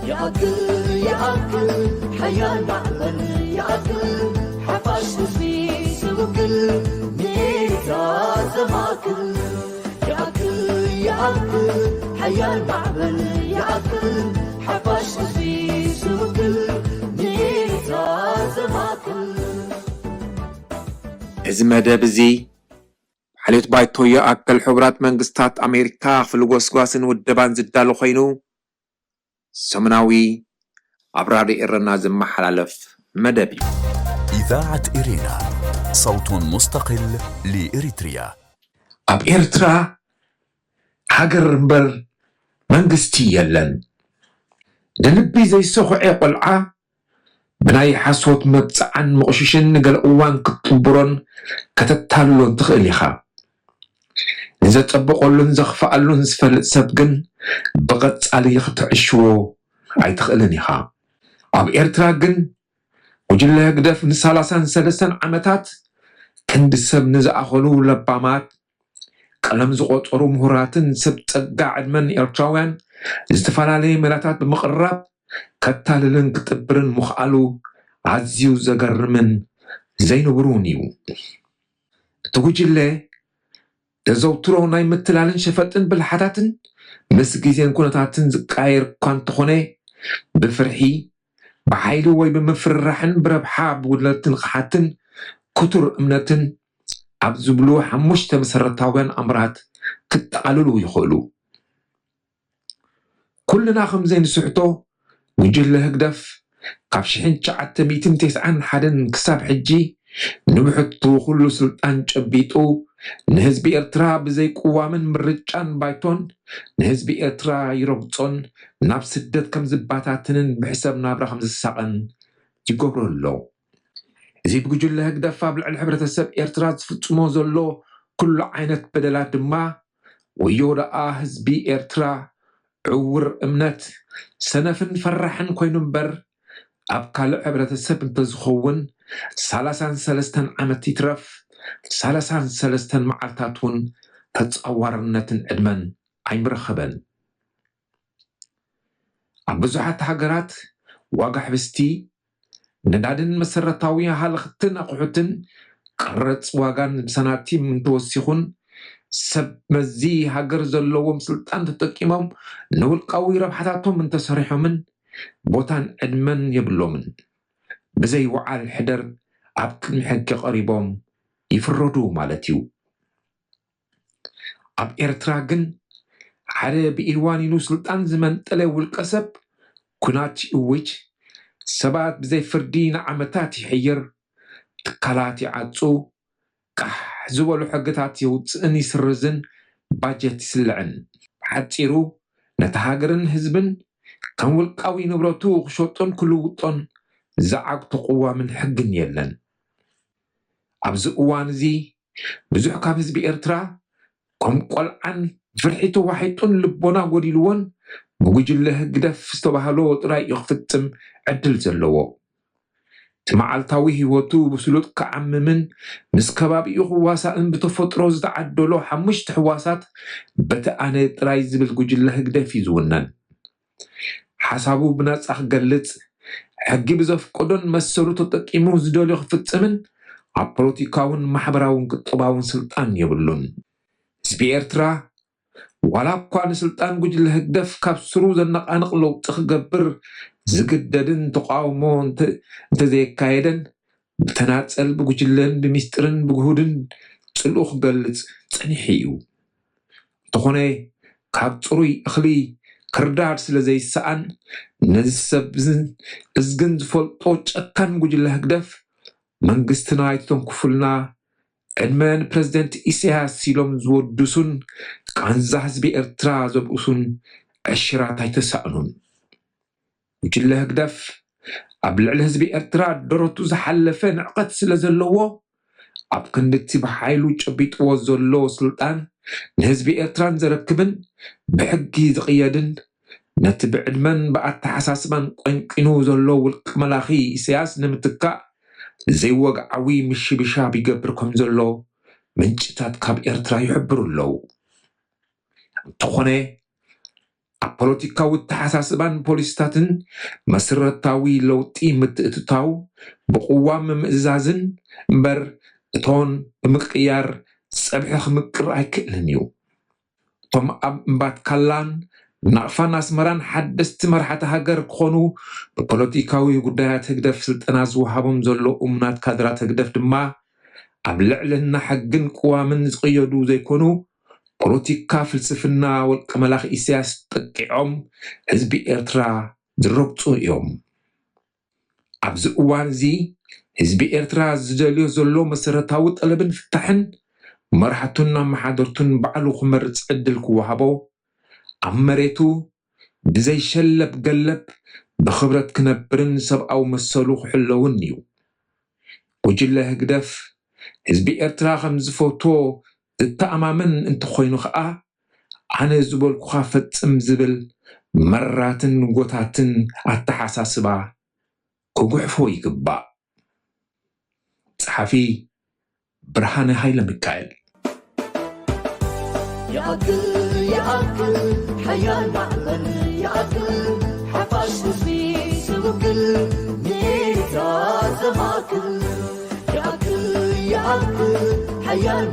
ይኣክል ይኣክል ሓያል ማዕበል ይኣክል ሓፋሽ ህዝቢ ዝውክል ንኤርትራ ዘማእክል ይኣክል ይኣክል ሓያል ማዕበል ይኣክል ሓፋሽ ህዝቢ ዝውክል ንኤርትራ ዘማእክል። እዚ መደብ እዚ ብሓልዮት ባይቶ ይኣክል ሕቡራት መንግስታት ኣሜሪካ ክፍሊ ጎስጓስን ውደባን ዝዳሎ ኮይኑ ሰሙናዊ ኣብ ራድዮ ኤረና ዝመሓላለፍ መደብ እዩ። إذاعة إرينا، صوت مستقل لإريتريا. ኣብ ኤርትራ ሃገር እምበር መንግስቲ የለን። ንልቢ ዘይሰኹዐ ቆልዓ ብናይ ሓሶት መብጽዓን ምቕሽሽን ንገለ እዋን ክትጥብሮን ከተታልሎን ትኽእል ኢኻ። ንዘጸብቐሉን ዘኽፍኣሉን ዝፈልጥ ሰብ ግን ብቐጻሊ ክትዕሽዎ ኣይትኽእልን ኢኻ። ኣብ ኤርትራ ግን ጉጅለ ህግደፍ ንሳላሳን ሰለስተን ዓመታት ክንዲ ሰብ ንዝኣኸሉ ለባማት ቀለም ዝቖጸሩ ምሁራትን ሰብ ጸጋ ዕድመን ኤርትራውያን ዝተፈላለየ ሜላታት ብምቕራብ ከታልልን ክጥብርን ምኽኣሉ ኣዝዩ ዘገርምን ዘይንቡር እውን እዩ። እቲ ጉጅለ ዘዘውትሮ ናይ ምትላልን ሸፈጥን ብልሓታትን ምስ ግዜን ኩነታትን ዝቀያየር እኳ እንተኾነ ብፍርሒ ብሓይሊ ወይ ብምፍርራሕን ብረብሓ ብጉድለት ንቕሓትን ክቱር እምነትን ኣብ ዝብሉ ሓሙሽተ መሰረታውያን ኣምራት ክጠቓልሉ ይኽእሉ። ኩልና ከም ዘይንስሕቶ ጉጅለ ህግደፍ ካብ ሽሕን ትሽዓተ ሚእትን ተስዓን ሓደን ክሳብ ሕጂ ንብሕቱ ኩሉ ስልጣን ጨቢጡ ንህዝቢ ኤርትራ ብዘይ ቅዋምን ምርጫን ባይቶን ንህዝቢ ኤርትራ ይረግጾን ናብ ስደት ከም ዝባታትንን ብሕሰብ ናብራ ከም ዝሳቐን ይገብሮ ኣሎ። እዚ ብጉጅለ ህግደፍ ኣብ ልዕሊ ሕብረተሰብ ኤርትራ ዝፍጽሞ ዘሎ ኩሉ ዓይነት በደላት ድማ ወዮ ደኣ ህዝቢ ኤርትራ ዕውር እምነት ሰነፍን ፈራሕን ኮይኑ እምበር ኣብ ካልእ ሕብረተሰብ እንተዝኸውን ሰላሳን ሰለስተን ዓመት ይትረፍ ሰላሳን ሰለስተን መዓልታት እውን ተጻዋርነትን ዕድመን ኣይምረኸበን። ኣብ ብዙሓት ሃገራት ዋጋ ሕብስቲ፣ ነዳድን መሰረታዊ ሃለኽትን ኣቑሑትን ቀረጽ ዋጋን ብሳንቲም እንተወሲኹን ሰብ መዚ ሃገር ዘለዎም ስልጣን ተጠቂሞም ንውልቃዊ ረብሓታቶም እንተሰሪሖምን ቦታን ዕድመን የብሎምን። ብዘይ ወዓል ሕደር ኣብ ቅድሚ ሕጊ ቀሪቦም ይፍረዱ ማለት እዩ። ኣብ ኤርትራ ግን ሓደ ብኢድ ዋኒኑ ስልጣን ዝመንጠለ ውልቀ ሰብ ኩናት ይእውጅ፣ ሰባት ብዘይ ፍርዲ ንዓመታት ይሕይር፣ ትካላት ይዓጹ፣ ቃሕ ዝበሉ ሕግታት የውጽእን ይስርዝን ባጀት ይስልዕን። ብሓጺሩ ነቲ ሃገርን ህዝብን ከም ውልቃዊ ንብረቱ ክሸጦን ክልውጦን ዝዓግቶ ቅዋምን ሕግን የለን። ኣብዚ እዋን እዚ ብዙሕ ካብ ህዝቢ ኤርትራ ከም ቆልዓን ፍርሒ ተዋሒጡን ልቦና ጎዲልዎን ብጉጅለ ህግደፍ ዝተባህሎ ጥራይ እዩ ክፍጽም ዕድል ዘለዎ። እቲ መዓልታዊ ህይወቱ ብስሉጥ ክዓምምን ምስ ከባቢኡ ክዋሳእን ብተፈጥሮ ዝተዓደሎ ሓሙሽተ ሕዋሳት በቲ ኣነ ጥራይ ዝብል ጉጅለ ህግደፍ እዩ ዝውነን። ሓሳቡ ብናጻ ክገልጽ፣ ሕጊ ብዘፍቀዶን መሰሉ ተጠቂሙ ዝደልዮ ክፍጽምን ኣብ ፖለቲካውን ማሕበራውን ቁጠባውን ስልጣን የብሉን። ህዝቢ ኤርትራ ዋላ እኳ ንስልጣን ጉጅለ ህግደፍ ካብ ስሩ ዘነቓንቕ ለውጢ ክገብር ዝግደድን ተቓውሞ እንተ- እንተዘየካየደን ብተናጸል ብጉጅለን ብሚስጥርን ብግሁድን ጽልኡ ክገልጽ ጸኒሑ እዩ። እንተኾነ ካብ ጽሩይ እኽሊ ክርዳድ ስለ ዘይሰኣን ነዚ ሰብ እዝን እዝግን ዝፈልጦ ጨካን ጉጅለ ህግደፍ መንግስትና ኣይትተንኩፉልና ዕድመ ንፕረዚደንት ኢሳያስ ኢሎም ዝወድሱን ቃንዛ ህዝቢ ኤርትራ ዘብእሱን ዕሽራት ኣይተሳእኑን። ጉጅለ ህግደፍ ኣብ ልዕሊ ህዝቢ ኤርትራ ደረቱ ዝሓለፈ ንዕቀት ስለ ዘለዎ ኣብ ክንዲ እቲ ብሓይሉ ጨቢጥዎ ዘሎ ስልጣን ንህዝቢ ኤርትራን ዘረክብን ብሕጊ ዝቕየድን ነቲ ብዕድመን ብኣተሓሳስባን ቆንቂኑ ዘሎ ውልቂ መላኺ ኢሳያስ ንምትካእ ዘይወግዓዊ ምሽብሻብ ይገብር ከም ዘሎ ምንጭታት ካብ ኤርትራ ይሕብሩ ኣለዉ። እንተኾነ ኣብ ፖለቲካዊ ኣተሓሳስባን ፖሊሲታትን መሰረታዊ ለውጢ ምትእትታው ብቕዋም ምምእዛዝን እምበር እቶን ብምቅያር ጸብሒ ክምቅር ኣይክእልን እዩ። እቶም ኣብ እምባትካላን ናቕፋን ኣስመራን ሓደስቲ መራሕቲ ሃገር ክኾኑ ብፖለቲካዊ ጉዳያት ህግደፍ ስልጠና ዝወሃቦም ዘሎ እሙናት ካድራት ህግደፍ ድማ ኣብ ልዕልና ሕግን ቅዋምን ዝቕየዱ ዘይኮኑ ፖለቲካ ፍልስፍና ወልቀ መላኽ ኢሳያስ ጠቂዖም ህዝቢ ኤርትራ ዝረግጹ እዮም። ኣብዚ እዋን እዚ ህዝቢ ኤርትራ ዝደልዮ ዘሎ መሰረታዊ ጠለብን ፍታሕን መራሕቱን ኣመሓደርቱን ባዕሉ ክመርጽ ዕድል ክወሃቦ ኣብ መሬቱ ብዘይ ሸለብ ገለብ ብኽብረት ክነብርን ሰብኣዊ መሰሉ ክሕለውን እዩ። ጉጅለ ህግደፍ ህዝቢ ኤርትራ ከም ዝፈትዎ ዝተኣማመን እንተኾይኑ ኸኣ ኣነ ዝበልኩኻ ፈጽም ዝብል መራትን ጎታትን ኣተሓሳስባ ክጉሕፎ ይግባእ። ጸሓፊ ብርሃነ ሃይለ ሚካኤል። ይኣክል ይኣክል ሓያል ማዕበል ይኣክል ሓፋሽ ህዝቢ ስውግል ንኤርትራ ዘማእክል ይኣክል ይኣክል ሓያል